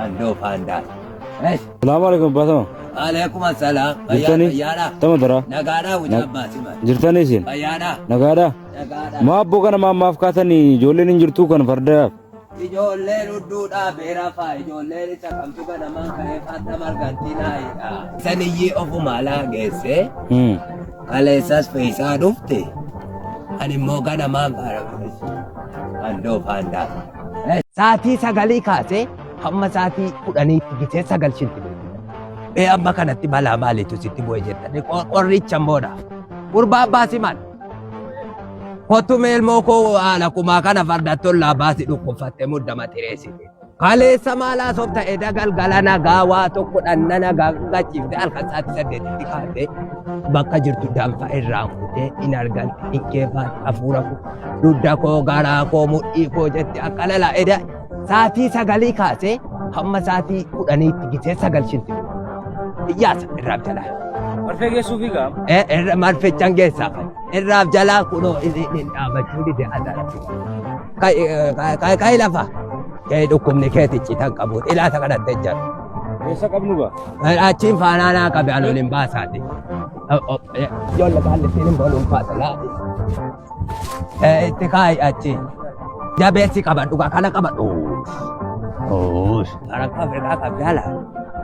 Andoo faandaa. Eesh. Salaamu alaikum baatama. Alaikum assalaam. Fayyaa Jirtanii? fayyaadha. Tama dara. Nagaadha wucaa baasima. Jirtanii isin? Fayyaadha. Nagaadha? Nagaadha. Maa abboo kana maa maaf kaatanii ijoolleen hin jirtuu kan fardaaf? Ijoolleen hudduudhaa beera faa ijoolleen isa kamtu ganamaan ka'ee farda margatti naayidha. Isan iyyii ofuma alaa geesse kaleessas fe'isaa dhufte ani immoo ganamaan andoo faandaa. Saatii 9 kaasee hamma saatii 10tti gisee 9 shinti beeku. Ee amma kanatti balaa maaliitu sitti bu'e jettanii qorricha immoodha. Gurbaa abbaa siman. Kottu mee ilmoo koo haala kumaa kana fardattollaa baasi dhukkubfatte muddama xireessite. Kaleessa maal haasofta eda galgala nagaa waa tokko dhanna nagaa gachiifte halkan sa'aatii 8tti kaatee bakka jirtu danfa irraan kutee hin arganti hin keefaati hafuura koo dugda koo garaa koo mudhii koo jette akka lala eda sa'aatii 9 kaasee hamma sa'aatii 10tti gisee 9 shinti. Iyyaasa irraaf jalaa. Marfee geessuufi gaa? Marfichan geessaa kan. Irraaf jalaa kunoo inni dhaabachuu dide asarratti. Ka'i lafa. Kee dhukkubni keeti citan qabu. Ilaata kadhattee jira. Eessa qabnu gaa? Achiin faanaa naa qabe anuun hin baasaati. Ijoollee kaallittiin hin booluun baasa laati. Itti kaa'i achi. Jabeessi qabadhu kana qabadhu. Harka Afrikaa qabdaa laa.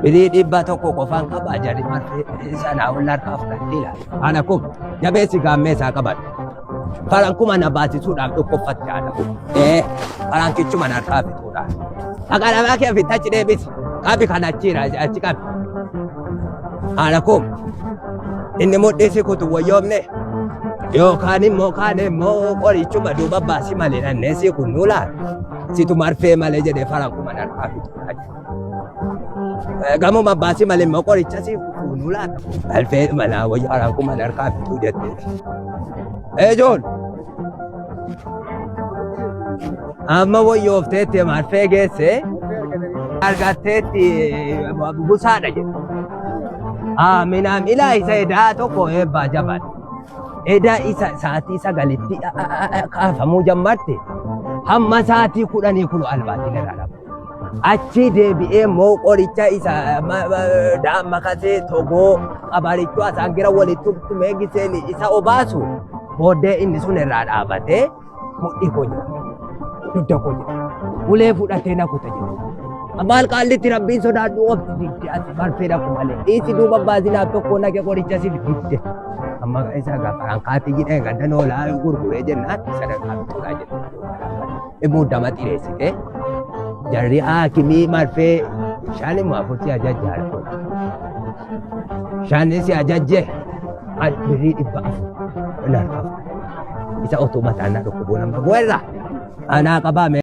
Birii 100 qofaan qabaa jedhi marfee sanaa ol harkaa fudhattee laa. Ana kun jabeessi gaammee isaa qabadhu. Farankuma na baasisuudhaaf dhukkubfatte haadha kun. Ee farankichuma na harkaa fixuudhaaf. Dhaqalamaa kee ofitti achi deebisi. Qabi kan achiira achi qabi. Haadha kun inni mudhiisi kutu wayyoomne yookaan immoo kaan immoo qorichuma duuba baasi malee dhannee si kun nuu laata. Situ marfee malee jedhee farankuma na harkaa fixuudhaaf. Gamuma baasi malee immoo qoricha si fuunuu laata. Alfee manaa wayya farankuma na harkaa fixuu jetteeti. Eejoon. Amma wayyoofteetti marfee geesse argatteetti busaadha jedhe. Aaminaan ilaa isa edaa tokko eebbaa jabaadha. Edaa isa sa'aatii 9tti kaafamuu jammarte hamma sa'aatii 10 kun albaatiin irraa dhabu. Achi deebi'ee immoo qoricha isa daamma kasee togoo qabarichuu asaangira walitti tumee giseen isa obaasu booddee inni sun irraa dhaabatee mudhii koo jedha. Dugda koo jedha. Ulee fudhatee na kuta jedha. Maal qaallitti rabbiin sodaadhu obsi didde ati marfee dhaqu malee. Dhiisi duuba baazinaaf tokko naqe qoricha siif didde. Amma isa gaafaan kaatti jedhee gadda noolaa gurguree jennaan sadarkaa fixuudhaa jedha. Muddama xireessite jarri haakimii marfee shan immoo afur si ajajje harkoon. Shan si ajajje birrii 400 hin harkaaf. Isa utuu mataan na dhukkubuu nama bu'eerra. Anaa qabaame.